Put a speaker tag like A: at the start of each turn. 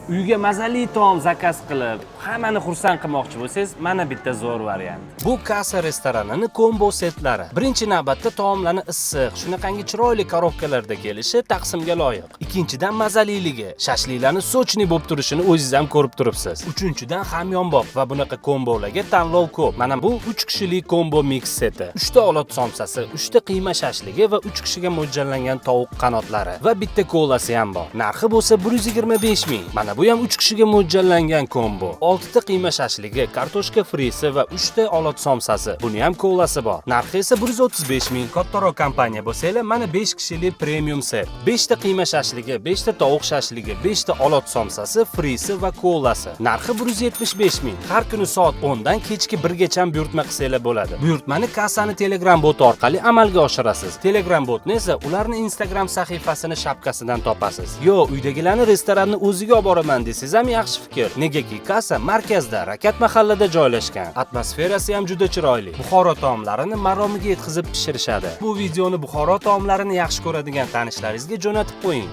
A: Uyga mazali taom заказ qilib, hammani xursand qilmoqchi bo'lsangiz, mana bitta zo'r variant. Bu Kasa restoranini kombo setlari. Birinchi navbatda taomlarni issiq, shunaqangi chiroyli коробка larda kelishi taqsimga loyiq. Ikkinchidan, mazaliligi, shashliklarni сочный bo'lib turishini o'zingiz ham ko'rib turibsiz. Uchinchidan, hamyonbop va bunaqa kombolarga tanlov ko'p. Mana bu 3 kishilik kombo mix seti. 3 ta olot somsasi, 3 ta qiyma shashligi va 3 kishiga mo'ljallangan tovuq qanotlari va bitta kolasi ham bor. Narxi bo'lsa 125 ming. Mana bu ham 3 kishiga mo'ljallangan kombo. 6 ta qiyma shashligi, kartoshka frisi va 3 ta olot somsasi. Buni ham kolasi bor. Narxi esa 135 ming. Kattaroq kompaniya bo'lsanglar, mana 5 kishilik premium set. 5 ta qiyma shashligi, 5 ta tovuq shashligi, 5 ta olot somsasi, frisi va kolasi. Narxi 175 ming. Har kuni soat 10 dan kechki 1 gacha buyurtma qilsanglar bo'ladi. Buyurtmani kassani Telegram boti orqali amalga oshirasiz. Telegram botni esa ularni Instagram sahifasini shapkasidan topasiz. Yo, uydagilarni restoranni o'ziga olib boraman desangiz ham yaxshi fikr. Negaki kassa markazda, Rakat mahallada joylashgan. Atmosferasi ham juda chiroyli. Buxoro taomlarini maromiga yetkazib pishirishadi. Bu videoni Buxoro taomlarini yaxshi ko'radigan tanishlaringizga jo'natib qo'ying.